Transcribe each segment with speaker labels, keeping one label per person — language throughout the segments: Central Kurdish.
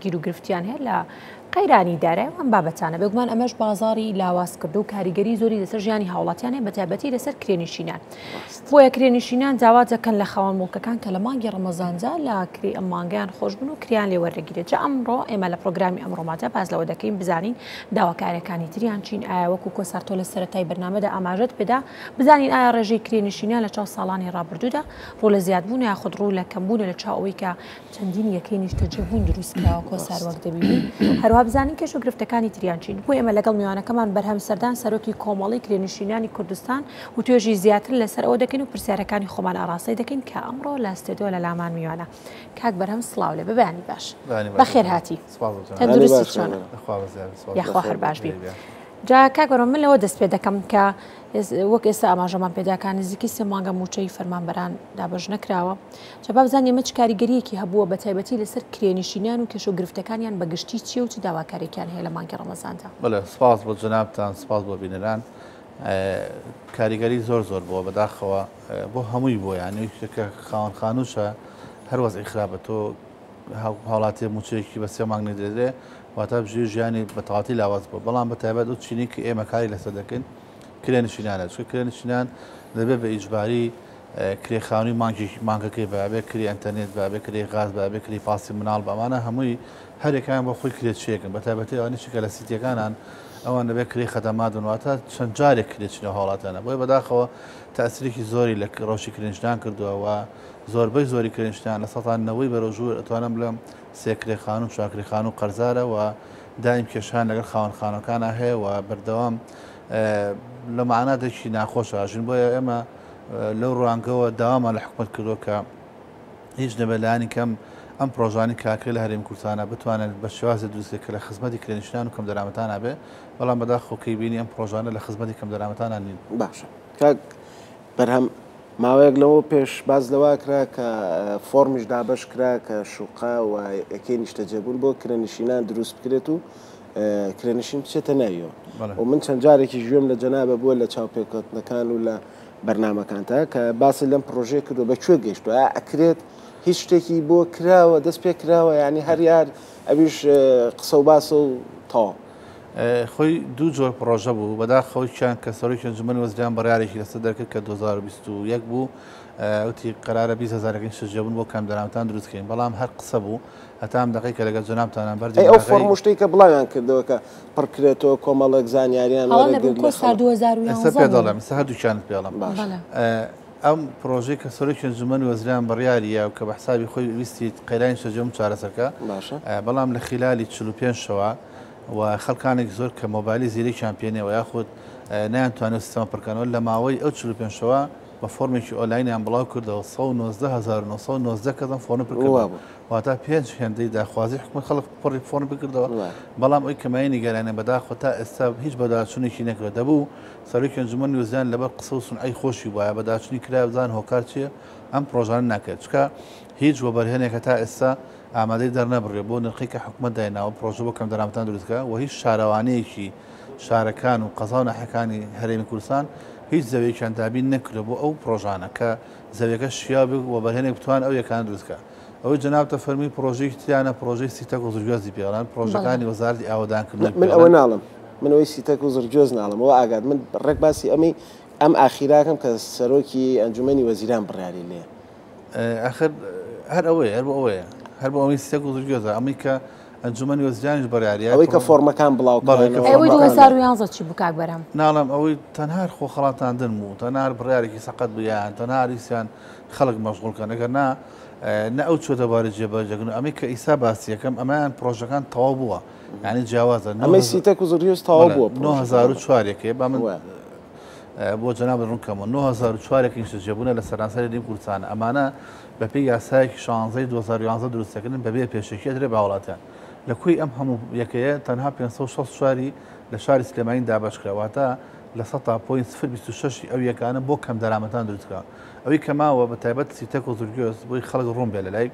Speaker 1: گیروگرفتیان هەیە لە قەیرانی دارای و ئەم بابەتانە، بێگومان ئەمەش بازاڕی لاواز کردو و کاریگەری زۆری لەسەر ژیانی هاوڵاتیان هەیە بەتایبەتی لەسەر کرێنشینان. بۆیە کرێنشینان داوا دەکەن لە خاوەن موڵکەکان کە لە مانگی ڕەمەزاندا لە کرێی ئەم مانگەیان خۆش بن و کرێیان لێ وەرنەگیرێت. جا ئەمڕۆ ئێمە لە پرۆگرامی ئەمڕۆماندا باس لەوە دەکەین بزانین داواکاریەکانی تریان چین، ئایا وەکو کۆسار تۆ لە سەرەتای بەرنامەدا ئاماژەت پێدا بزانین ئایا ڕێژەی کرێنشینان لە چاو ساڵانی ڕابردوودا ڕوو لە زیادبوونە یاخود ڕوو لە کەمبوونە لە چاو ئەوەی کە چەندین یەکەی نیشتەجێبوون دروست کراوە کۆسار وەک دەبینین هەروەها بزانین کێش و گرفتەکانی تریان چین بۆ ئێمە لەگەڵ میوانەکەمان بەرهەم سەردان سەرۆکی کۆمەڵی کرێنشینانی کوردستان و توێژی زیاتر لەسەر ئەوە دەکەین و پرسیارەکانی خۆمان ئاراستەی دەکەین کە ئەمڕۆ لە ستێدیۆ لە لامان میوانە کاک بەرهەم سڵاو لێ بەیانی باش بەخێر هاتی تەندروستی چۆنە یاخوا هەر باش بی جا کاک بەرهەم من لەوە دەست پێ دەکەم کە وەک ئێستا ئاماژەمان پێدا نزیکەی سێ مانگە مووچەی فەرمانبەران دابەش نەکراوە جا با بزانین ئەمە چ کاریگەرییەکی هەبووە بە تایبەتی لەسەر کرێنشینان و کێشە و گرفتەکانیان بە گشتی چییە و چ داواکارییەکیان هەیە لە مانگی ڕەمەزاندا؟
Speaker 2: بەڵێ سپاس بۆ جەنابتان سپاس بۆ بینەران کاریگەری زۆر زۆر بووە بەداخەوە بۆ هەمووی بۆ یانی کە خاوەن خانووشە هەر وەزعی خراپە تۆ هاوڵاتیە مووچەیەکی بە سێ مانگ نەدرێ واتە بژێوی ژیانی بە تەواوەتی لاواز بووە بەڵام بە تایبەت ئەو چینەی کە ئێمە کاری لەسەر دەکەین کرێنشینانە چونکە کرێنشینان دەبێت بە ئیجباری کرێ خانووی مانگێکی مانگەکەی بە بێ کرێ ئەنتەرنێت بە بێ کرێ غاز بە بێ کرێی پاسی مناڵ بە ئەمانە هەمووی هەرێکیان بۆ خۆی کرێچیەکن بە تایبەتی ئەوانەی کە لە سیتیەکانان ئەوان دەبێت کرێی خەدەمات بن واتە چەند جارێک کرێچینە هاوڵاتیانە بۆیە بەداخەوە تەئسیرێکی زۆری لە ڕەوشی کرێنشینان کردووە و زۆربەی زۆری کرێنشینان لە سەتا نەوەی بەرەو ژوور ئەتوانم بڵێم سێ کرێ خانوو چوار کرێ خانوو قەرزارە و دایم کێشان لەگەڵ خاوەن خانووەکانا هەیە و بەردەوام لە مەعاناتێکی ناخۆشە ئەژین بۆیە ئێمە لەو ڕوانگەوە داوامان لە حکومەت کردووە کە هیچ نەبێت لایەنی کەم ئەم پرۆژانی کاکرێ لە هەرێمی کوردستانە بتوانێت بە شێوازی دروستێک کە لە خزمەتی کرێنشینان و کەمدەرامەتانە بێ بەڵام بەداخەوە کەی بینی ئەم پرۆژانە لە خزمەتی کەمدەرامەتانە نین.
Speaker 3: باشە کاک بەرهەم ماوەیەک لەوە پێش باس لەوە کرا کە فۆرمیش دابەش کرا کە شوقە و یەکەی نیشتەجێبوون بۆ کرێنشینان دروست بکرێت و کرێنشین بچێتە ناویەوە و من چەند جارێکیش گوێم لە جەنابە بووە لە چاوپێکەوتنەکان و لە بەرنامەکانتا کە باست لەم پرۆژەیە کردووە بە کوێ گەیشتووە ئایا ئەکرێت هیچ شتێکی بۆ کراوە دەست پێ کراوە یعنی هەر یار ئەویش قسە و باسە و تەواو.
Speaker 2: خۆی دوو جۆر پڕۆژە بوو بەداخەوە کیان کە سەرۆکی ئەنجومەنی وەزیران بڕیارێکی لەسەر دەرکرد کە 2021 بوو وتی قەرارە 20 هەزارەکەی شەژێبوون بۆ کەمدەرامەتان دروست کەین بەڵام هەر قسە بوو هەتا ئەم دەقەی کە لەگەڵ جەنابتانام بەردی
Speaker 3: ئەی ئەو فۆرم و شتەی کە بڵاویان کردەوە کە پڕ کرێتەوە کۆمەڵێک زانیاریان
Speaker 1: هەڵە نەبم
Speaker 3: وەرەگرت
Speaker 1: کۆ
Speaker 3: لە
Speaker 1: سا
Speaker 3: خەڵک.
Speaker 2: ئێستا
Speaker 1: 2011
Speaker 2: پێ
Speaker 1: بوو.
Speaker 2: دەڵێم ئێستا هەردووکیانت پێ ئەڵێم.
Speaker 3: باشە.
Speaker 1: بەڵێ.
Speaker 2: ئەم پڕۆژەی کە سەرۆکی ئەنجومەنی وەزیران بڕیاری یا و کە بە حسابی خۆی ویستی قەیرانی سەرجەم چارەسەر کا
Speaker 3: باشە.
Speaker 2: بەڵام لە خیلالی 45 شەوە و خەڵکانێک زۆر کە مۆبایلی زیرەکیان پێ نییە و یاخود نەیانتوانیوە سیستەمە پڕکەنەوە لە ماوەی ئەو 45 شەوە بە فۆرمێکی ئۆنلاینیان بڵاو کردەوە 119919 کەس ئەم فۆرمە پڕ کردەوە.
Speaker 3: وابوو.
Speaker 2: واتە پێنج هێندەی داخوازی حکومەت خەڵک پڕی فۆرم بکردەوە، بەڵام ئەوی کە مایەی نیگەرانیە بەداخەوە تا ئێستا هیچ بەدواچونێکی نەکردوە، دەبوو سەرۆکی ئەنجومەنی وەزیران لەبەر قسە و سونعەی خۆشی بوایە بەداچونی کرایە بزان هۆکار چیە ئەم پڕۆژانە ناکرێت، چونکە هیچ وەبەرهێنێک هەتا ئێستا ئامادەی دەرنەبڕیوە بۆ نرخەی کە حکومەت دایناوە پڕۆژە بۆ کەمدەرامەتان دروست بکا و هیچ شارەوانیەکی شارەکان و قەزا و ناحیەکانی هەرێمی کوردستان هیچ زەویەکیان دابین نەکردوە بۆ ئەو پڕۆژانە کە زەویەکە شیاو بێ و وەبەرهێنێک بتوان ئەو یەکانە دروست کا. ئەوەی جەنابتە فەرمووی پڕۆژەیەکی تریانە پڕۆژەی سیتەک و زرگوێزی پێ ئەڵێن، پڕۆژەکانی وەزارەتی ئاوەدانکردنەوەی
Speaker 3: من
Speaker 2: پێ
Speaker 3: ئەوە
Speaker 2: ئەڵێن.
Speaker 3: ناڵێم، من ئەوەی سیتەک و زرگوێز ناڵێم، ئەوە ئاگات، من ڕێک باسی ئەمەی ئەم ئاخیراکەم کە سەرۆکی ئەنجومەنی وەزیران بڕیاری لێ.
Speaker 2: ئاخر هەر ئەوەیە، هەر بۆ ئەوەیە، هەر بۆ ئەوەی سیتەک و زرگوێزە، ئەمەی کە ئەنجومەنی وەزیرانیش بڕیاری
Speaker 3: ئەوەی کە فۆرمەکان بڵاو
Speaker 2: بەڵێ کە
Speaker 3: کرانەوە.
Speaker 1: ئەوەی
Speaker 2: فۆرمەکان
Speaker 1: 2011 چی بوو کاک بەرهەم؟
Speaker 2: ناڵێم ئەوەی تەنها هەر خۆخەڵاتاندن بوو، تەنها هەر بڕیارێکی سەقەت بوو یان تەنها هەر ویستیان خەڵک مەشغوڵ کەن، ئەگەر نا نە ئەو چۆتە بواری جێبەجێکردن و ئەمەی کە ئیستا باسی یەکەم ئەمەیان پڕۆژەکان تەواو بووە یانی جیاوازە
Speaker 3: ئەمەی سیتەک و زڕیوس تەواو بووە
Speaker 2: 9004 یەکەیە با من بۆ جەنابت ڕوون کەمەوە 9004 یەکەی نیشتەجێبوونە لە سەرانسەری هەرێمی کوردستان ئەمانە بەپێی یاسایەکی 16 2011 دروست دەکرێن بەبێ پێشەکی ئەدرێ بە هاوڵاتیان لە کۆی ئەم هەموو یەکەیە تەنها 564 ی لە شاری سلێمانی دابەش کرا واتە لە سەتا point سفر 26 ی ئەو یەکانە بۆ کەمدەرامەتان دروست کرا ئەوەی کە ماوە بە تایبەت سیتەک و زرگوێز بۆی خەڵک ڕوون بێ لەلای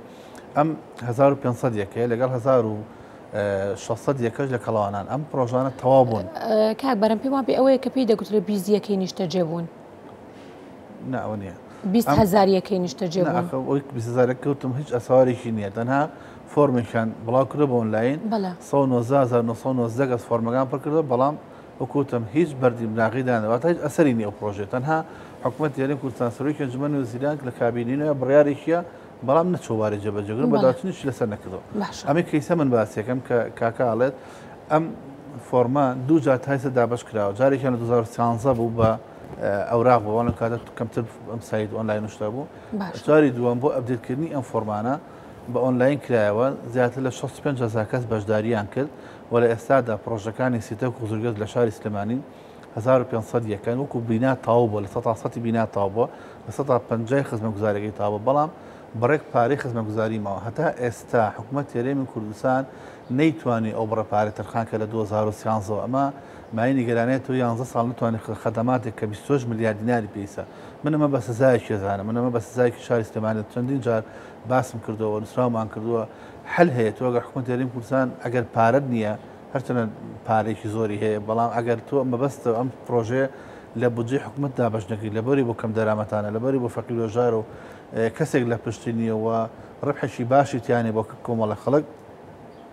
Speaker 2: ئەم 1500 یەکەیە لەگەڵ 1600 یەکەش لە کەڵەوانان ئەم پرۆژانە تەواو بوون.
Speaker 1: کاک بەرەم پێم وابێ ئەوەیە کە پێی دەگوترێ 20 یەکەی نیشتەجێ بوون.
Speaker 2: نا ئەوە نییە.
Speaker 1: 20 هەزار یەکەی نیشتەجێ بوون.
Speaker 2: ئەوەی 20 هەزار کەوتم هیچ ئەسەوارێکی نییە تەنها فۆرمێکیان بڵاو کردەوە بە ئۆنلاین، 119919 کەس فۆرمەکان پڕ کردەوە، بەڵام وەکو وتم هیچ بەردی بناغەی دانەنراوە، واتە هیچ ئەسەری نییە ئەو پڕۆژەیە، تەنها حکومەتی هەرێمی کوردستان سەرۆکی ئەنجومەنی وەزیران لە کابینەی نوێ بڕیارێکیە بەڵام نەچووە واری جێبەجێکردن، بەدواچوونیشی لەسەر نەکردەوە. ئەمەی کەیسە من باسیەکەم کە کاکە ئەڵێت ئەم فۆرمە دوو جار تا ئێستا دابەش کراوە، جارێکیان لە 2013 بوو بە ئەوراق بوو، بەڵام کاتە کەمتر ئەم سایت ئۆنلاین و شتە بوو. جاری دووەم بۆ update کردنی ئەم فۆرمانە بە ئۆنلاین کرایەوە، زیاتر لە 65 هەزار کەس بەشداریان کرد و لە ئێستادا پڕۆژەکانی سیتەک و زرگەز لە شاری سلێمانی 1500 یەکەن وەکو بینا تەواو بووە، 100% بینا تەواو بووە، 50% خزمەتگوزاریەکەی تەواو بووە، بەڵام بڕێک پارەی خزمەتگوزاری ماوە. هەتا ئێستا حکومەتی هەرێمی کوردستان نەیتوانی ئەو بڕە پارەی تەرخان کە لە 2013 ەوە، ئەمە مایەی نیگەرانیە تۆ 11 ساڵ نتوانانی خەدەماتێک کە 28 ملیار دیناری پێویستە. من ئەمە بە سزایەکی ئەزانم، من ئەمە بە سزایەکی شاری سلێمانی چەندین جار باسم کردووە و نووسراومان کردووە. حل هەیە تۆ ئەگەر حکومەتی هەرێمی کوردستان ئەگەر پارەت نییە، هەرچەندە پارێکی زۆری هەیە، بەڵام ئەگەر تۆ مەبەستە ئەم پرۆژەیە لە بودجەی حکومەت دابەش نەکەی، لەبەری بۆ کەم دەرامەتانە، لەبەری بۆ فەقیر و ژار و کەسێک لە پشتی نییە و ڕبحێکی باشی تیانێ بۆ کۆمەڵە خەڵک.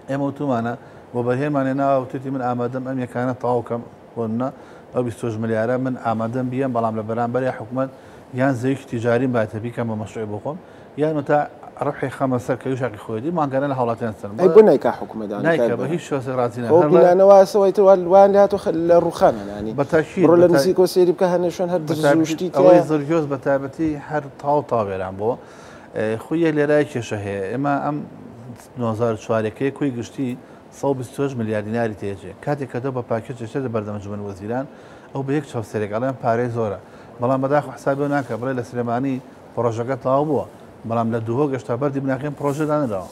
Speaker 2: ئێمە وتومانە وەبەرهێنمان هێناوە، وتێتی من ئامادەم ئەم یەکانە تەواو کەم، بۆ نمونە ئەو 28 ملیارە من ئامادەم بیەم، بەڵام لە بەرامبەریا حکومەت یان زەویکی تیجاریم باتە بیکەم بە مەشروعی بۆ خۆم، یان تا ڕبحی خەمە سەر کە حەقی خۆیەتی مانگانە لە هاوڵاتیان سەن.
Speaker 3: ئەی بۆ نایکا حکومەت
Speaker 2: نایکا بە هیچ شێوازێک ڕازی
Speaker 3: نا. خۆ بینانەوە ئاسەوە ئیتر وایان لێ هاتوو لە ڕووخانە یانی
Speaker 2: بە تاکید
Speaker 3: بڕۆ لە نزیکەوە سەیری بکە هەنێ شوێن هەر درز و شتی
Speaker 2: ئەوەی زرگۆز بە تایبەتی هەر تاو تاوێران بۆ خۆی یەک لێرای کێشە هەیە. ئێمە ئەم 2004ەکەی کۆی گشتی 128 ملیار دیناری تێچێ، کاتێک کە تۆ بە پاکێج دەچێتە بەردەم ئەنجومەنی وەزیران ئەو بە یەک چاو سەرێک ئەڵێن پارەی زۆرە، بەڵام بەداخەوە حسابی ئەو ناکا بڵێ لە سلێمانی پڕۆژەکە تەواو بووە، بەڵام لە دهۆک هێشتا بەردی بناغەی پڕۆژە دانراوە.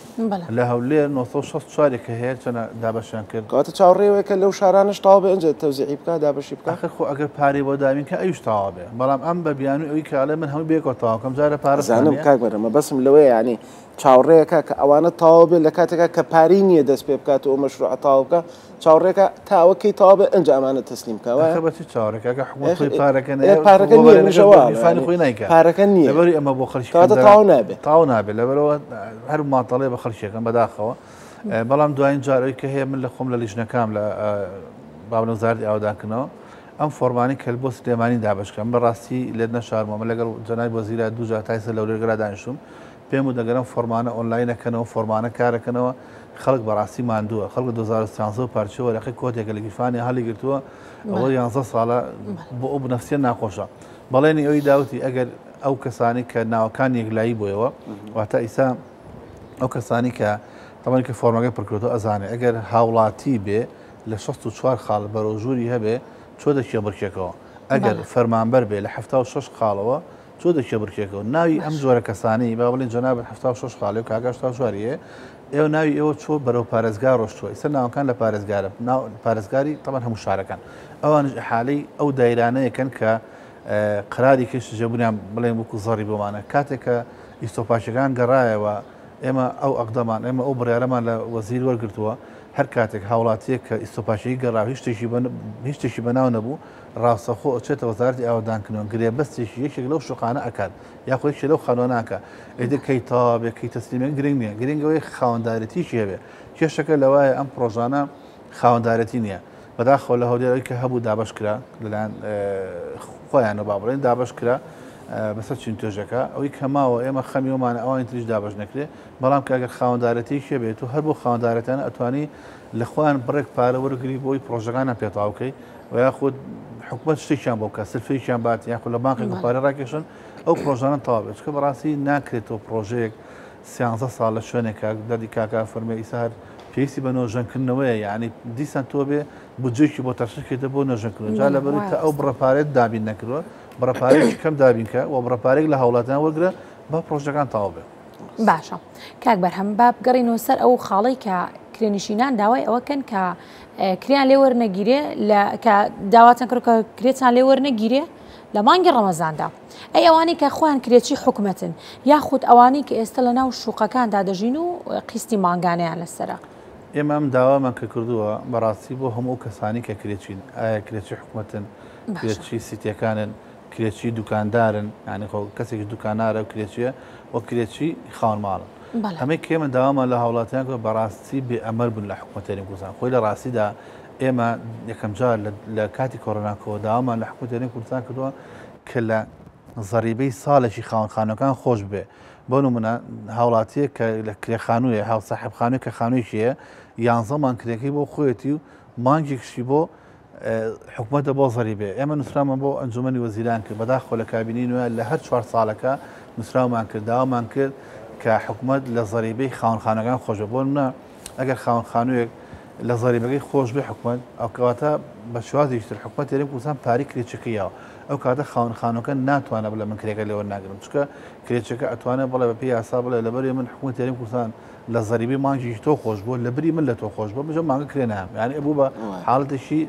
Speaker 2: لە هەولێر 964 کە هەیە چەنە دابەشیان کرد.
Speaker 3: کەواتە چاوەڕێی کە لەو شارانەش تەواو بێ ئینجا تەوزیعی بکا دابەشی بکا.
Speaker 2: ئاخر خۆ ئەگەر پارەی بۆ دابین کە ئەویش تەواو بێ، بەڵام ئەم بە بیانووی ئەوی کە ئەڵێ من هەمووی بەیەکەوە تەواو کەم جارە پارە
Speaker 3: زانم کاک بەرهەم مەبەستم لەوەیە یانی چاوەڕێیەکە کە ئەوانە تەواو بێ لە کاتێکا کە پارەی نییە دەست پێ بکات و ئەو مەشروعە تەواو بکا چاوەڕێکە تا ئەوە کەی تەواو بێ ئینجا ئەمانە تەسلیم بکا وایە؟
Speaker 2: ئاخر بە چی چاوەڕێکە ئەگەر حکومەت خۆی پارەکە نەیە
Speaker 3: پارەکە نییە منیش ئەوە
Speaker 2: گیرفانی خۆی نایکا
Speaker 3: پارەکە نییە
Speaker 2: لەبەری ئەمە بۆ خەڵکی
Speaker 3: کەواتە تەواو نابێ
Speaker 2: تەواو نابێ لەبەرەوە هەر ماتەڵێ بە خەڵکیەکەم بەداخەوە بەڵام دوایین جار ئەوی کە هەیە من لە خۆم لە لیژنەکام لە باڵ وەزارەتی ئاوەدانکردنەوە ئەم فۆرمانی کە بۆ سلێمانی دابەشکەم بەڕاستی لێت نەشارمەوە من لەگەڵ جەنابی وەزیرا دوو جار تا ئێستا لە هەولێر دانیشتوم پێم وت ئەگەر ئەم فۆرمانە ئۆنلاین ئەکەنەوە فۆرمانە کارەکەنەوە خەڵک بەڕاستی ماندووە خەڵک لە 2013 پارچە وەرەقەی کۆتێکە لە گیرفانی هەڵیگرتووە ئەوە 11 ساڵە بۆ ئەو نەفسیە ناخۆشە بەڵێنی ئەوی داوتی ئەگەر ئەو کەسانی کە ناوەکان یەکلایی بۆیەوە واتە ئیسا ئەو کەسانی کە تەمەنی کە فۆرمەکەی پڕکردەوە ئەزانێ ئەگەر هاوڵاتی بێ لە 64 خاڵ بەرەو ژووری هەبێ چۆ دە کێبڕکێکەوە ئەگەر فەرمانبەر بێ لە 76 خاڵەوە چۆ دە کێبڕکێکەوە. ناوی ئەم جۆرە کەسانەی با بڵێین جەنابت 76 خاڵی و کاکە 84 یە ئێوە ناوی ئێوە چۆ بەرەو پارێزگا ڕۆشتووە ئیستا ناوەکان لە پارێزگارە ناو پارێزگاری تەبعەن هەموو شارەکان ئەوانش ئیحالەی ئەو دایرانەیەکەن کە قراری کەشت جێبوونیان بڵێن وەکو زەڕی بۆمانە کاتێک کە ئیستۆپاکیەکان گەڕایەوە ئێمە ئەو ئەقدەمان ئێمە ئەو بڕیارەمان لە وەزیر وەرگرتووە هەر کاتێک هاوڵاتیەک کە ئیستۆپاکیی گەڕا هیچ شتێکی بە هیچ شتێکی بەناو نەبوو ڕاستەخۆ ئەچێتە وەزارەتی ئاوەدانکردنەوە گرێبەستێکی یەکێک لەو شوقانە ئەکات یاخۆ یەکێک لەو خانوانە ئەکات ئیتر کەی تەواو بێ کەی تەسلیمێ گرنگ نییە گرنگ ئەوەیە خاوەندارێتیی هەبێ کێشەکە لەوایە ئەم پڕۆژانە خاوەندارێتی نییە بەداخەوە لە هەولێر ئەوی کە هەبوو دابەش کرا لەلایەن خۆیانەوە با بڵێن دابەش کرا بەسەر چین توێژەکە ئەوەی کە ماوە ئێمە خەمی ئەومانە ئەوانی تریش دابەش نەکرێ بەڵام کە ئەگەر خاوەندارێتیی هەبێت و هەر بۆ خاوەندارێتیانە ئەتوانی لە خۆیان بڕێک پارە وەرگری بۆی پڕۆژەکانیان پێ تەواو بکەی و یاخود حکومەت شتێکیان بۆ بکات سلفەیەکیان بات یاخود لە بانقێک پارە ڕاکێشن ئەو پرۆژانە تەواو بێت چونکە بەڕاستی ناکرێتەوە پرۆژەیەک سیانزە ساڵ لە شوێنێکە دەردی کاکا فەرمێ ئیسا هەر پێویستی بە نۆژەنکردنەوەیە یعنی دیسان تۆ بێ بودجەیەکی بۆ تەرخیکردە بۆ نۆژەنکردنەوە جا لەبەروی تا ئەو بڕە پارەیەت دابین نەکردووە بڕە پارەیەکی کەم دابین کە و بڕە پارەیەک لە هاوڵاتیان وەرگرە با پرۆژەکان تەواو بێ.
Speaker 1: باشە کاک بەرهەم با بگەڕینەوە سەر ئەو خاڵەی کە کرێنشینان داوای ئەوە کەن کە کرێیان لێ وەرنەگیرێ لە کە داواتان کرد کە کرێتان لێ وەرنەگیرێ لە مانگی ڕەمەزاندا ئەی ئەوانەی کە خۆیان کرێچی حکومەتن یاخود ئەوانەی کە ئێستا لە ناو شوقەکاندا دەژین و قیستی مانگانەیان لەسەرە.
Speaker 2: ئێمە ئەم داوامان کە کردووە بەڕاستی بۆ هەموو ئەو کەسانی کە کرێچین ئایا کرێچی حکومەتن کرێچی سیتیەکانن کرێچی دوکاندارن یانی خۆ کەسێکی دوکانارە و کرێچیە و کرێچی خاوەن ماڵن. ئەمەی کە ئێمە داوامان لە هاوڵاتیان کرد بەڕاستی بێ ئەمەر بوون لە حکومەت هەرێمی کوردستان خۆی لە ڕاستیدا ئێمە یەکەمجار لە کاتی کۆرۆناکەوە داوامان لە حکومەت هەرێمی کوردستان کردووە کە لە زەریبەی ساڵێکی خاوەن خانووەکان خۆش ببێ بۆ نمونە هاوڵاتیەک کە لە کرێخانوویە هاو ساحب خانووی کە خانوویەکی هەیە یانزە مانگ کرێکەی بۆ خۆیەتی و مانگێکشی بۆ حکومەتە بۆ زەریبێ ئێمە نووسرامان بۆ ئەنجومەنی وەزیران کرد بەداخەوە لە کابینەی نوێ لە هەر چوار ساڵەکە نووسراومان کرد داوامان کرد کە حکومەت لە زەریبەی خاوەن خانەکان خۆشە بۆ نمونە ئەگەر خاوەن خانوویەک لە زەریبەکەی خۆش بێ حکومەت ئەو کەواتە بە شێوازێکی تر حکومەت هەرێمی کوردستان پارەی کرێچەکەی یاوە ئەو کاتە خاوەن خانووەکە ناتوانێت بڵێ من کرێکە لێوە ناگرم چونکە کرێچەکە ئەتوانێت بڵێ بە پێی یاسا بڵێ لەبەری من حکومەت هەرێمی کوردستان لە زەریبەی مانگێکی تۆ خۆش بووە لە بری من لە تۆ خۆش بووە بژە مانگە کرێ نام یعنی ئەبوو بە حاڵەتێکی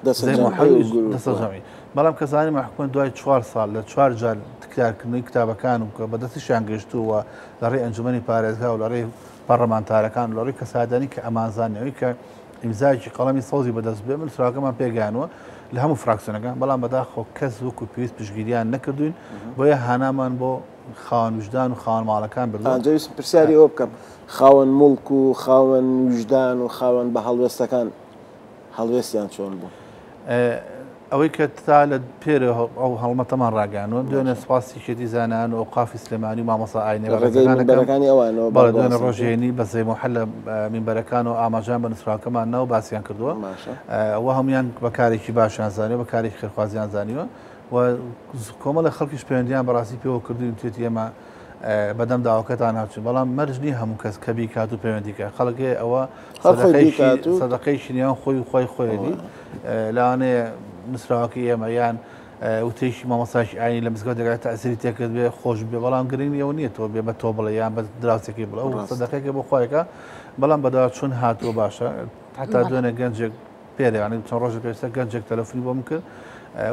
Speaker 2: دەستەجەمی بەڵام کەسانی حکومەت دوای چوار ساڵ لە چوار جار تکرارکردنەوەی کتابەکان و کە بەدەستیشیان گەشتووە لە ڕێی ئەنجومەنی پارێزگا و لە ڕێی پەڕلەمانتارەکان و لە ڕووی کەسادانی کە ئەمانزانەوەی کە ئیمزایەکی قەڵەمی سەوزی بەدەست بێ من سراکەمان پێگەیانوە لە هەموو فراکسیۆنەکان بەڵام بەداخەوە کەس وەکو پێویست پشگیریان نەکردوین بۆیە هانامان بۆ خاوەن وژدان و خاوەن ماڵەکان بردووە.
Speaker 3: ئا جا ویستم پرسیاری ئەوە بکەم خاوەن موڵک و خاوەن ویژدان و خاوەن بە هەڵوێستەکان هەڵوێستیان چۆن بوو؟
Speaker 2: ئەوەی کە تا لە پێرێ ئەو هەڵمەتەمان ڕاگەیاندووە دوێنێ سوپاسی یەکێتی زانایان و ئەوقافی سلێمانی و مامۆستا ئاینە
Speaker 3: لە ڕێگەی
Speaker 2: بەڕێزەکان ئەکەم
Speaker 3: مینبەرەکانی ئەوانەوە
Speaker 2: بەڵێ دوێنێ
Speaker 3: بانگەوازتان
Speaker 2: ڕۆژی
Speaker 3: کرد؟
Speaker 2: هەینی بە زەیمۆحە لە مینبەرەکانەوە ئاماژەیان بە نووسراوەکەمان نا و باسیان کردووە
Speaker 3: باشە.
Speaker 2: و هەموویان بە کارێکی باشیان زانیوە بە کارێکی خێرخوازیان زانیوە و کۆمەڵێک خەڵکیش پەیوەندیان بەڕاستی پێوە کردوین وتێتی ئێمە بەدەم داواکەتان هاتوین بەڵام مەرج نییە هەموو کەس کە بیکات و پەیوەندی کە خەڵک هەیە ئەوە سەدەقەیشی نێوان خۆی و خۆی خۆیەتی لەوانەیە نووسراوەکەی ئێمە یان وتێکی مامۆستاکی ئاینی لە مزگەوت دەگات تەئسیری تێکرد بێ خۆش بێ بەڵام گرنگ نییە نییە تۆ بێ بە تۆ بڵێ یان بە دراوسێکی بڵێ ئەو سەدەقەیەکە بۆ خوایەکە بەڵام بەدوا چون هاتووە باشە حتا دوێنێ گەنجێک پێرێ یانی چەند ڕۆژە پێشتر گەنجێک تەلەفۆنی بۆ من کرد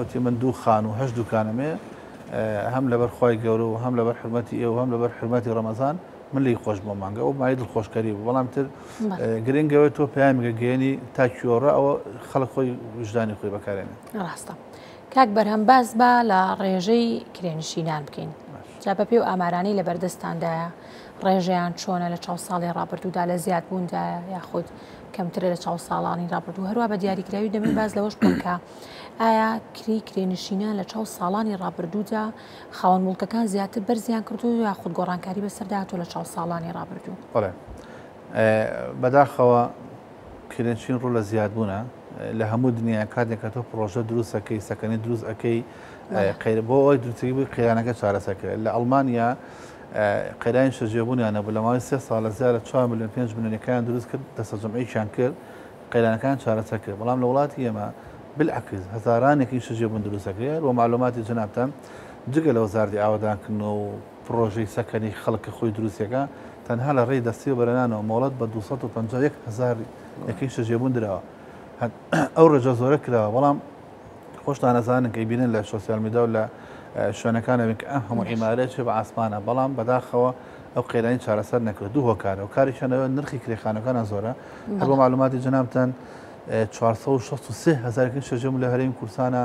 Speaker 2: وتی من دوو خان و هەشت دوکانم هەیە هەم لەبەر خوای گەورە و هەم لەبەر حرمەتی ئێوە هەم لەبەر حرمەتی ڕەمەزان من لی خۆش بۆ مانگە ئەو مای دڵخۆشکەری بوو بەڵام تر گرنگەوەی تۆ پەیامێکە گەیەنی تا کیۆڕە ئەوە خەڵک خۆی وژدانی خۆی بەکارێنێ.
Speaker 1: ڕاستە کاک بەرهەم باس با لە ڕێژەی کرێنشینان بکەین جا بە پێی و ئامارانەی لە بەردەستاندایە ڕێژەیان چۆنە لە چاو ساڵی ڕابردوودا لە زیادبووندایە یاخود کەمترە لە چاو ساڵانی ڕابردوو هەروە بە دیاریکراوی دەمێ باس لەوەش بکەم کە ئایا کری کرێنشینان لە چاو ساڵانی ڕابردوودا خاوەن موڵکەکان زیاتر بەرزیان کردو یاخود گۆڕانکاری بەسەردا هاتووە لە چاو ساڵانی ڕابردوو؟
Speaker 2: بەڵێ بەداخەوە کرێنشین ڕوو لە زیادبوونە لە هەموو دنیا کاتێک کە تۆ پرۆژە دروست ئەەکەی سەکەنی دروست ئەەکەی قەیر بۆ ئەوەی دروستەکەی بووی قەیرانەکە چارەسەر کرێت لە ئەڵمانیا قەیرانی شەژێبوونیان نەبوو لە ماوەی سێ ساڵ لە زیاد لە 4 میلیۆن 5 میلیۆنەکەیان دروست کرد دەستە جەمعیشیان کرد قەیرانەکان چارەسەر کرد بەڵام لە وڵاتی ئێمە بالعکس هەزارانێکی شەژێبوون دروست دەکرێت بۆ معلوماتی جەنابتان جگە لە وەزارەتی ئاوەدانکردنەوە و پڕۆژەی سەکەنی خەڵک کە خۆی دروستیەکە تەنها لە ڕێی دەستی وەبەرهێنانەوە مۆڵەت بە 251 هەزار یەکەی شەژێبوون دراوە ئەو ڕێژە زۆرە کراوە بەڵام خۆشتان ئەزانن کە ئەیبینن لە سۆسیال میدیا و لە شوێنەکان ئەبین کە ئەم هەموو عیمارەیە چێ بە ئاسمانە بەڵام بەداخەوە ئەو قەیرانی چارەسەر نەکرد دوو هۆکارە هۆکارێکیان ئەوە نرخی کرێخانەکانە زۆرە هەر بۆ معلوماتی جەنابتان 463 هەزار یەکەی شەژەم لە هەرێمی کوردستانە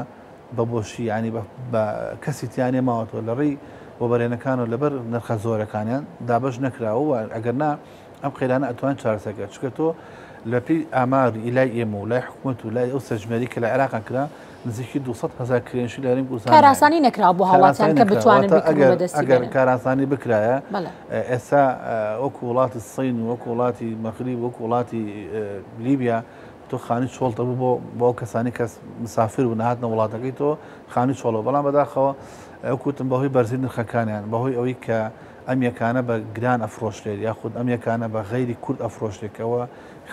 Speaker 2: بە بۆشی ینی بە کەسی تیانێ ماوەتەوە لە ڕێی وەبەرێنەکان و لەبەر نرخە زۆرەکانیان دابەش نەکراوە و ئەگەر نا ئەم قەیرانە ئەتوان چارەسەر کرد چونکە تۆ لە پێی ئامار لای ئێمە و لای حکومەت و لای ئەو سەرژمێری کە لە عێراق کرا نزیکی 200 هەزار کرێنشی لە هەرێمی کوردستان هەیە.
Speaker 1: کارئاسانی نەکراوە بۆ هاوڵاتیان
Speaker 2: کارئاسانی
Speaker 1: کە
Speaker 2: نەکراوە
Speaker 1: بتوانن
Speaker 2: واتە
Speaker 1: بیکڕن و
Speaker 2: ئەگەر
Speaker 1: بەدەستی
Speaker 2: ئەگەر
Speaker 1: بێنن.
Speaker 2: کارئاسانی بکرایە
Speaker 1: بەڵێ.
Speaker 2: ئێستا وەکو وڵاتی سین و وەکو وڵاتی مەغریب وەکو وڵاتی لیبیا تۆ خانی چۆڵ دەبوو بۆ بۆ ئەو کەسانی کە مسافر بوون هاتنە وڵاتەکەی تۆ خانی چۆڵەوە بەڵام بەداخەوە وەکو وتم بەهۆی بەرزی نرخەکانیان بەهۆی ئەوەی کە ئەم یەکانە بە گران ئەفرۆشرێت یاخود ئەم یەکانە بە غەیری کورد ئەفرۆشرێت کە ئەوە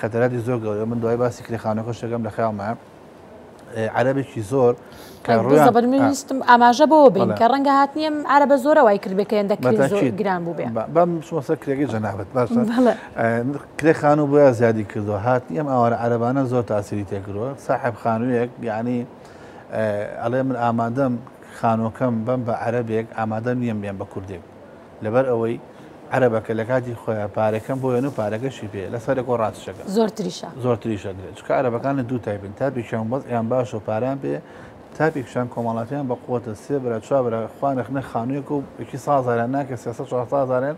Speaker 2: خەتەراتی زۆر گەورەیە من دوای باسی کرێخانەکەش دەکەم لە خەیاڵمایە عەرەبێکی زۆر کە ڕوویان
Speaker 1: بزەبر من ویستم ئاماژە بەوە بین
Speaker 2: بەڵێ.
Speaker 1: کە ڕەنگە هاتنی ئەم عەرەبە زۆرە وای کردبێ کە هێندە کرێ زۆر
Speaker 2: بەتاکید.
Speaker 1: گران بووبێ.
Speaker 2: بام بچمە سەر کرێکەی جەنابت باشە
Speaker 1: بەڵێ.
Speaker 2: کرێ خانوو بۆیە زیادی کردووە هاتنی ئەم ئاوارە عەرەبانە زۆر تاسیری تێکردووە ساحێب خانوویەک یعنی ئەڵێ من ئامادەم خانووەکەم بەم بە عەرەبێک ئامادەم نییەم بێم بە کوردێک لەبەر ئەوەی عەرەبەکە لە کاتی خۆیان پارەکەم بۆ یەن و پارەکەشی پێ لەسەرێک و ڕاستشەکە
Speaker 1: زۆرتریشە
Speaker 2: زۆرتریشە درێت چونکە عەرەبەکان لە دوو تایپن تاپێکیان وەزعیان باشە و پارەیان پێ تاپێکشان کۆمەڵاتیان بە قوتە سێ برا چوار برا خوانخنە خانوویەک و یەکی سازاریان ناکە سێسە چوار سازاریان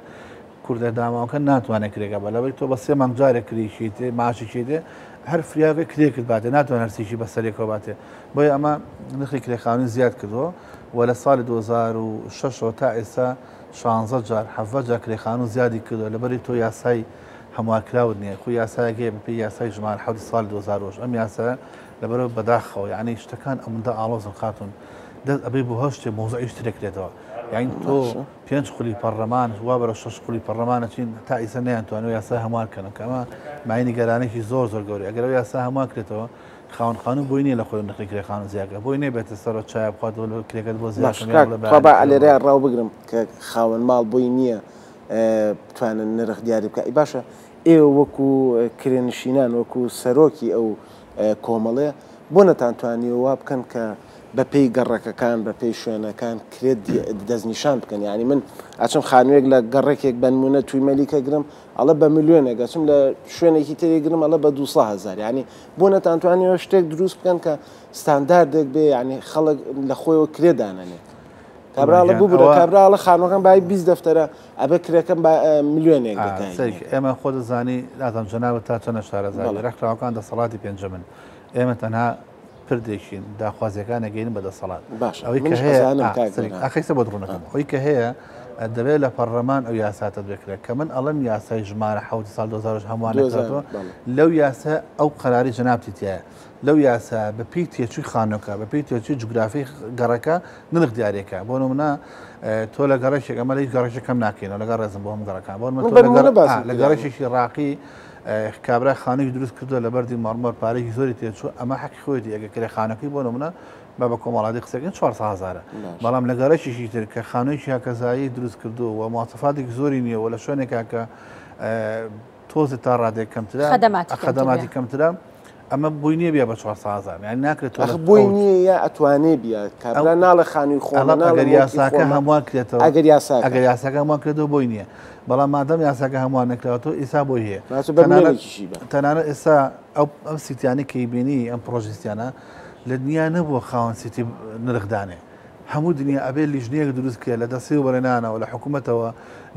Speaker 2: کوردە داماوەکە ناتوانێت کرێکە بە لەبەری تۆ بە سێ مانگ جارێک کرێکی تێ ماشێکی دێ هەر فریاگە کرێکت باتێ ناتوانێت هەرسێکی بەسەرێکەوە باتێ بۆیە ئەمە نرخی کرێخانووی زیاد کردووە و لە ساڵی 2006ەوە تا ئێستا 16 جار 17 جار کرێخانوو زیادی کردووە لەبەری تۆ یاسای هەموارکراوت نییە خۆ یاسایەک هەیە بەپێی یاسای ژمارە 7 ساڵی 2000 ئەم یاسا لەبەرەوە بەداخەوە یعنی شتەکان ئەمەندە ئاڵۆزن خاتون دەست ئەبەی بۆ هەر شتێ مەوزوعیش ترەکرێتەوە یعنی تۆ پێنج خولی پەڕلەمان وا بەرەو شەش خولی پەڕلەمان ئەچین تا ئیسە نەیانتوانیوە یاسای هەموار کەن کە ئەمە مایەی نیگەرانێکی زۆر زۆر گەورەیە ئەگەر ئەو یاسا هەموار کرێتەوە خاوەن خانوو بۆی نییە لە خۆی نرخی کرێ خانوو زیاد کات بۆی نییە بێتە سەرەوە چایە بخواتەوە لە کرێکەت بۆ زیاد
Speaker 3: باش
Speaker 2: کەم یان
Speaker 3: کاک
Speaker 2: بڵێ
Speaker 3: تخوا
Speaker 2: بەیانی
Speaker 3: با
Speaker 2: کرێ بۆ
Speaker 3: ئەلێرەیا ڕاو بگرم کە خاوەن ماڵ بۆی نییە بتوانن نرخ دیاری بکا ئەی باشە ئێوە وەکو کرێنشینان وەکو سەرۆکی ئەو کۆمەڵەیە بۆ نەتانتوانیوە وا بکەن کە بەپێی گەڕەکەکان بەپێی شوێنەکان کرێت دەستنیشان بکەن یعنی من ئەچم خانوویەک لە گەڕەکێک بەنمونە توی مەلیکە گرم ئەڵە بە ملیۆنێک ئەچم لە شوێنێکی تری گرم ئەڵە بە 200 هزار یعنی بۆ نەتانتوانیەوە شتێک دروست بکەن کە ستانداردێک بێ یعنی خەڵک لە خۆیەوە کرێ دانەنێت کابراڵە ببورە کابراڵە خانوەکان بای 20 دەفتەرە ئەبێ کرێکەم بە ملیۆنێک
Speaker 2: ئێمە خۆ دەزانی نازانم جەنابت تا چەنە شارەزای ڕێکخراوەکان دەسەڵاتی پێنجەمن ئێمە تەنها پردێکین داخوازیەکان ئەگەین بە دەسەڵات
Speaker 3: باشە
Speaker 2: ئەوەی کە هەیە ئەخەیسە بۆ ڕوونەکەم ئەوەی کە هەیە دەبێت لە پەرلەمان ئەو یاسا تەدبێکرێت کە من ئەڵم یاسای ژمارە حوت سال 2000 هەمووان نەکرێتەوە لەو یاسا ئەو قەراری جەنابتی تایە لەو یاسا بە پێی تێچووی خانەکە بە پێی تێچووی جوگرافی گەڕەکە نرخ دیارێکە بۆ نمونە تۆ لە گەڕێکێک ئەمە لە هیچ گەڕێکێک کەم ناکەینەوە لەگەڵ ڕێزم بۆ هەموو گەڕەکان بۆ لە گەڕێکێکی ڕاقی کابرا خانووی دروست کردووە لە بەردی مەڕمەر پارێکی زۆری تێچوو ئەمە حەقی خۆیەتی ئەگەر کرێ خانەکەی بۆ نمونە بە بە کۆمەڵاتی قسەکەن 400 هەزارە بەڵام لە گەڕێکێکی تر کە خانوویەکی هەکەزایی دروست کردووە و مواسەفاتێکی زۆری نییە و لە شوێنێکا کە تۆزێ تا ڕادێک کەمترە خەدەماتی کەمترە ئەمە بۆی نییە بیا بە 400 هەزار یانی ناکرێت تۆ
Speaker 3: بۆی نییە یا ئەتوانێ بیا کابرا ناڵێ خانووی خۆمە
Speaker 2: ئەگەر یاساکە هەموار کرێتەوە
Speaker 3: ئەگەر یاساکە
Speaker 2: ئەگەر یاساکە هەموار کرێتەوە بۆی نییە بەڵام مادەم یاساکە هەموار نەکراوەتەوە ئێستا بۆی هەیە تەنانەت ئێستا ئەو ئەم سیتیانەی کە بینی ئەم پرۆژیستیانە لە دنیا نەبووە خاوەن سیتی نرخدانێ هەموو دنیا ئەبێ لیژنەیەک دروست کرێ لە دەستەی وەبەرهێنانەوە لە حکوومەتەوە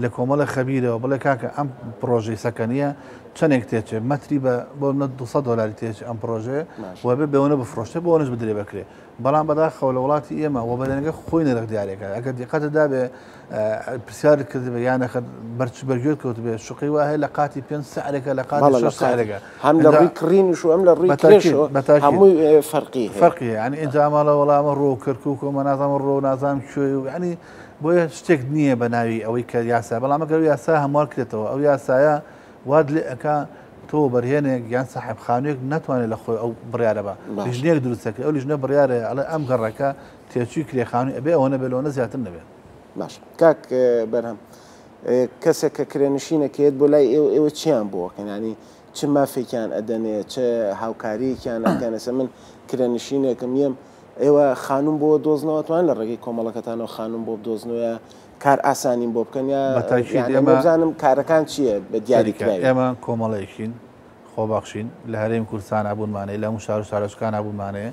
Speaker 2: لە کۆمەڵە خەبیرەوە بڵێ کاکە ئەم پرۆژەی سەکەنیە چەندێک تێچێ مەتری بە بۆ منە 200 دلاری تێچ ئەم پرۆژەیە و بێ بەوەنە بفرۆشێ بۆ نش بدرێ بەکرێ بەڵام بەداخەوە لە وڵاتی ئێمە وەبەرهێنەکە خۆی نرخ دیارێکە ئەگەر دیقەتت دابێ پرسیارت کردبێ یان نەخەر بەرچ بەرگوێت کەوتبێ شوقەی وا هەیە لە قاتی پێنج سعرێکە لە قاتی شەش سعرێکە
Speaker 3: هەم لە ڕووی کڕینش و هەم لە ڕووی کرێشەوە هەمووی فەرقی هەیە
Speaker 2: فەرقی هەیە یعنی ئینجا ماڵە وەڵامە ڕۆ کەرکوک و مەنازانم ڕۆ نازانم کوێ و یعنی بۆیە شتێک نییە بە ناوی ئەوەی کە یاسا بەڵام ئەگەر یاسا هەموار کرێتەوە ئەو یاسایە وات لێ ئەکا تۆ بەرهێنێک یان ساحب خانوویەک ناتوانێت لە خۆی ئەو بڕیارە بە لیژنەیەک دروست دەکرێت ئەو لیژنە بڕیارە ئەڵێ ئەم گەڕەکە تێچووی کرێخانووی ئەبێ ئەوەنە بێ لەوەنە زیاتر نەبێت.
Speaker 3: باش کاک بەرهەم کەسێک کە کرێنشینە کە یەت بۆ لای ئێوە ئێوە چیان بۆ ئەکەن یانی چ مافێکیان ئەدەنێ چ هاوکاریەکیان ئەکەن ئێستا من کرێنشینێکم یەم ئێوە خانوم بۆ دۆزنەوە توان لە ڕێگەی کۆمەڵەکەتانەوە خانوم بۆ بدۆزنەوە یا کار ئاسانیم بۆ بکەن یا
Speaker 2: بەتاکید
Speaker 3: یانی
Speaker 2: ئێمە
Speaker 3: بزانم کارەکان چییە بە دیاری
Speaker 2: سەریکە
Speaker 3: کراوی
Speaker 2: ئێمە کۆمەڵێکین خۆبەخشین، لە هەرێمی کوردستان هەبوونمان هەیە، لە هەموو شار و شارۆچکان هەبوونمان هەیە،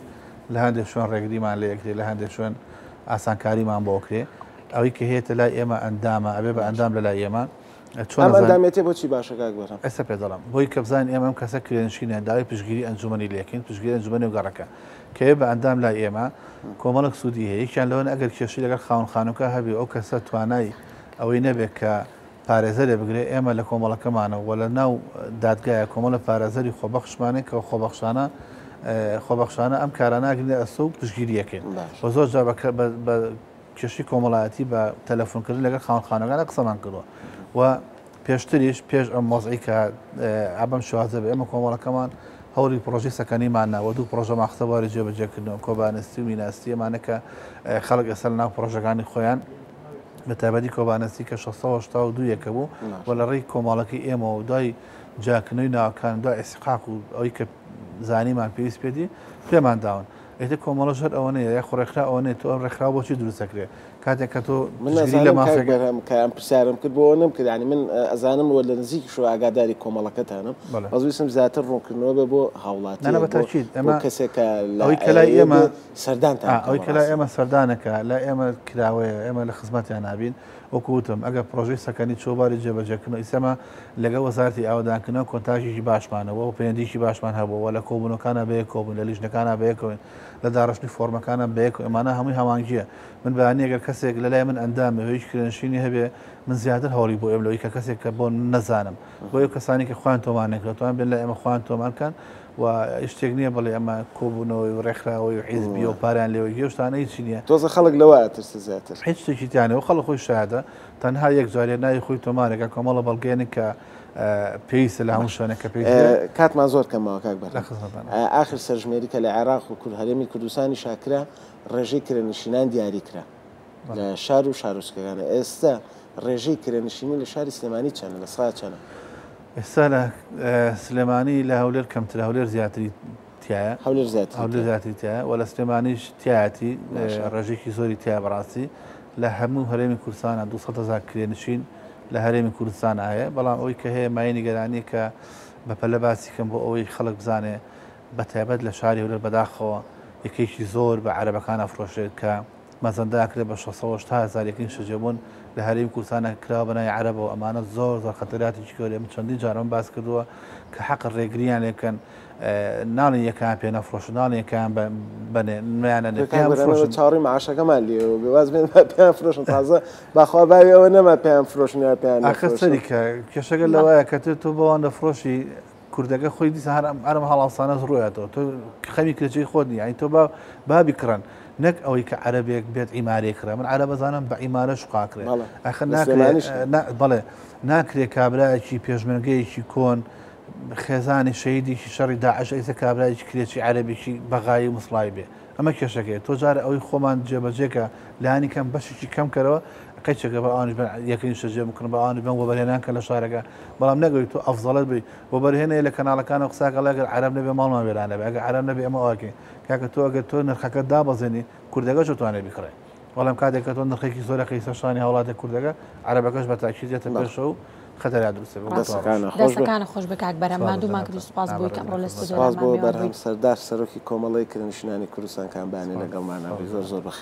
Speaker 2: لە هەندێک شوێن ڕێگریمان لێ ئەکرێ، لە هەندێک شوێن ئاسانکاریمان بۆ ئەکرێ. ئەوەی کە هێتە لای ئێمە ئەندامە، ئەبێ بە ئەندام لە لای ئێمە. چۆن
Speaker 3: ئەم
Speaker 2: ئەزانین؟
Speaker 3: ئەندامێتیە بۆچی باشە کاک بەرهەم؟
Speaker 2: ئێستا پێت دەڵێم. بۆی کە بزانین ئێمە ئەم کەسە کرێنشینە، داوای پشتگیری ئەنجومەنی لێ ئەکەین، پشتگیری ئەنجومەنی و گەڕەکە. کە بێ بە ئەندام لای ئێمە، کۆمەڵێک سوودی هەیە. یەکیان لەوەن ئەگەر کێشەی لەگەڵ خاوەن خانووەکە هەبێ و ئەو کەسە توانای ئەوەی نەبێ کە پارێزەرێ بگرێ، ئێمە لە کۆمەڵەکەمانەوە و لە ناو دادگایە کۆمەڵە پارێزەری خۆبەخشمان هەیە کە خۆبەخشانە خۆبەخشانە ئەم کارانە ئەگرنە ئەستۆ و پشتگیری ئەکەین و زۆر جار بە کێشەی کۆمەڵایەتی بە تەلەفۆنکردن لەگەڵ خاوەن خانەکانە قسەمان کردووە و پێشتریش پێش ئەم وەزعی کە ئەبەم شوازە بێ ئێمە کۆمەڵەکەمان هەوڵی پرۆژەی سەکەنیمان ناوە دوو پرۆژەمان خستە بواری جێبەجێکردنەوە کۆبانستی و میناستی ئەمانە کە خەڵک ئێستا لەناو پرۆژەکانی خۆیان بە تایبەتی کۆبانەسی کە 682 یەکە بوو و لە ڕێی کۆمەڵەکەی ئێمەوە و دوای جیاکردنەوەی ناوەکان دوای ئیسحاق و ئەوەی کە زانیمان پێویست پێدی پێمان داون. ئیتر کۆمەڵەش هەر ئەوەنەیە یاخۆ ڕێکخراو ئەوەنەیە تۆ ئەم ڕێکخراو بۆچی دروست دەکرێ کاتێک کە تۆ
Speaker 3: من
Speaker 2: پشتگیری لە
Speaker 3: ئەزانم کاک
Speaker 2: مافێک
Speaker 3: بەرهەم کە ئەم پرسیارەم کرد بۆ ئەوە نەمکرد یانی من ئەزانم و لە نزیکیشەوە ئاگاداری کۆمەڵەکەتانم
Speaker 2: بەڵێ.
Speaker 3: بەس ویستم زیاتر ڕوونکردنەوە بێ بۆ
Speaker 2: نا نا
Speaker 3: هاوڵاتییەک
Speaker 2: بە
Speaker 3: بۆ
Speaker 2: تاکید
Speaker 3: بۆ
Speaker 2: ئێمە
Speaker 3: کەسێک کە لە
Speaker 2: ئەوەی کە لای
Speaker 3: ئەیەوێ
Speaker 2: ئێمە
Speaker 3: بێ سەردانتان
Speaker 2: ئا
Speaker 3: بکا
Speaker 2: ئەوەی کە لای
Speaker 3: بەڕاستی.
Speaker 2: ئێمە سەردانەکە لای ئێمە کراوەیە ئێمە لە خزمەتیان نابین وەکو وتم ئەگەر پڕۆژەی سەکەنی چووە باری جێبەجێکردنەوە ئیستا ئێمە لەگەڵ وەزارەتی ئاوەدانکردنەوە کۆنتاکێکی باشمان هەبووە و پەیوەندییەکی باشمان هەبووە و لە کۆبوونەوەکانا بەیەکەوە بووین، لە لیژنەکانا بەیەکەوەین، لە داڕشتنی فۆرمەکانا بەیەکەوەین، ئەمانە هەمووی هەماهەنگییە. من بەیانی ئەگەر کەسێک لەلای من ئەندام بێ و هیچ کرێنشینی هەبێ، من زیاتر هەوڵی بۆ ئێم لەوەی کە کەسێک کە بۆ نەزانم. بۆیە ئەو کەسانەی کە خۆیان تۆمار نەکردووە، ئەتوانن بێن لای ئێمە خۆیان تۆمار کەن و هیچ شتێک نییە بڵێ ئەمە کۆبوونەوەی و ڕێکخراوەی و حیزبییە و پارەیان لێ وەرگیرێ، ئەو شتانە هیچی نییە.
Speaker 3: تۆزە خەڵک لەوە ئەترسێ زیاتر.
Speaker 2: هیچ شتێکی تیا نییە و خەڵک خۆی شایەدە. تەنها یەک جارێ ناوی خۆی تۆمارەکە کۆمەڵە بەڵگەیەنێک کە پێویستە لە هەموو شوێنێک کە پێویست بێت.
Speaker 3: کاتمان زۆر کەم ماوە کاک
Speaker 2: لە
Speaker 3: بەرهەم.
Speaker 2: خزمەتانم.
Speaker 3: ئاخر سەرژمێری کە لە عێراق و کورد هەرێمی کوردستانیشا کرا ڕێژەی کرێنشینان دیاری کرا لە شار و شارۆچکەکان ئێستا ڕێژەی کرێنشینی لە شاری سلێمانی چەنە لە سا چەنە؟
Speaker 2: ئێستا لە سلێمانی لە هەولێر کەمترە هەولێر زیاتری تیایە
Speaker 3: هەولێر زیاتری
Speaker 2: هەولێر
Speaker 3: تیایە.
Speaker 2: زیاتری تیایە و لە سلێمانیش تیایەتی
Speaker 3: باشە.
Speaker 2: ڕێژەیەکی زۆری تیایە بەڕاستی لە هەموو هەرێمی کوردستانە 200 هەزار کرێنشین لە هەرێمی کوردستان هەیە بەڵام ئەوەی کە هەیە مایەی نیگەرانیە کە بەپەلە باسی کەم بۆ ئەوەی خەڵک بزانێ بە تایبەت لە شاری هەولێر بەداخەوە یەکەیەکی زۆر بە عەرەبەکان ئەفرۆشرێت کە مەزەندە ئەکرێت بە 680 هەزار یەکەی نیشتەجێبوون لە هەرێمی کوردستانە کراوە بە ناوی عەرەبەوە ئەمانە زۆر زۆر خەتەراتێکی گەورەیە من چەندین جار ئەمە باس کردووە کە حەقە ڕێگریان لێ بکەن ناڵێن یەکەیان پێ نەفرۆشن ناڵێن یەکەیان بەنێ نەیانەنێ
Speaker 3: کاک
Speaker 2: پێیان
Speaker 3: بەرهەم ئێمە
Speaker 2: بفرۆشن.
Speaker 3: چاوەڕێی معاشەکەمان لێیەوە بێ واز بێن با پێیان فرۆشن تازە باخوا باوی ئەوە نەما پێیان فرۆشن یا پێیان
Speaker 2: ئاخر
Speaker 3: نەفرۆشن.
Speaker 2: سەری کە کێشەکە لەوەیە کە تۆ بەوان دەفرۆشی کوردەکە خۆی دیسان هەر ئەم ئەرم هەڵاوسانەش ڕوویاتەوە تۆ خەمی کرێچەی خۆت نیە یانی تۆ با با بیکڕن نەک ئەوەی کە عەرەبێک بێت عیمارەی کڕێ من عەرەب ئەزانم بە عیمارە شوقا کرێ
Speaker 3: بەڵێ
Speaker 2: ئاخر
Speaker 3: لە
Speaker 2: ناکرێ
Speaker 3: سلێمانیش هەیە.
Speaker 2: نا بەڵێ ناکرێ کابرایەکی پێشمەرگەیەکی کۆن خێزانی شەهیدێکی شەڕی داعش ئیستا کابرایەکی کرێچی عەرەبێکی بەغایی و مسڵایی بێ ئەمە کێشەکەیە تۆ جارێ ئەوەی خۆمان جێبەجێکە لانی کەم بەشێکی کەم کەرەوە قەیچەکە بە ئەوانیش بن یەکەی نیشتەجێ بکڕن بە ئەوانیش بن وەبەرهێنان کە لە شارەکە بەڵام نەگەوی تۆ ئەفزەڵت بی وەبەرهێنەیە لە کەناڵەکانەوە قساکە ئەڵێ ئەگەر عەرەب نەبێ ماڵمان وێران نەبێ ئەگەر عەرەب نەبێ ئێمە ئەوەکەین کاکە تۆ ئەگەر تۆ نرخەکە دابەزێنی کوردەکە چۆ توانێ بیکڕێ بەڵام کاتێک کە تۆ نرخێکی زۆر ئەخەی سەر شانی هاوڵاتیە کوردەکە عەرەبەکەش بە تاکید دێتە پێشەوە و خەتەریا دروست دەبێت.
Speaker 3: دەستەکانە خۆش بێ.
Speaker 1: دەستەکانە خۆش بێ کاک بەرهەم
Speaker 2: سپاس
Speaker 1: ماندوومان کردی
Speaker 2: جەنابتان.
Speaker 1: سوپاس بۆی کە
Speaker 2: نابەڕێز
Speaker 1: ئەمڕۆ لە
Speaker 2: لە
Speaker 1: ستۆدیۆ
Speaker 3: سپاس
Speaker 1: لامان
Speaker 3: بۆ
Speaker 1: میوان
Speaker 3: بەرهەم
Speaker 1: بوویت.
Speaker 3: سەردار سەرۆکی کۆمەڵەی کرێنشینانی کوردستان کە ئەم بەیانیە
Speaker 2: سپاس
Speaker 3: لەگەڵمانا
Speaker 2: سپاس
Speaker 3: بووی زۆر
Speaker 2: جەنابتان.
Speaker 3: زۆر بەخێر.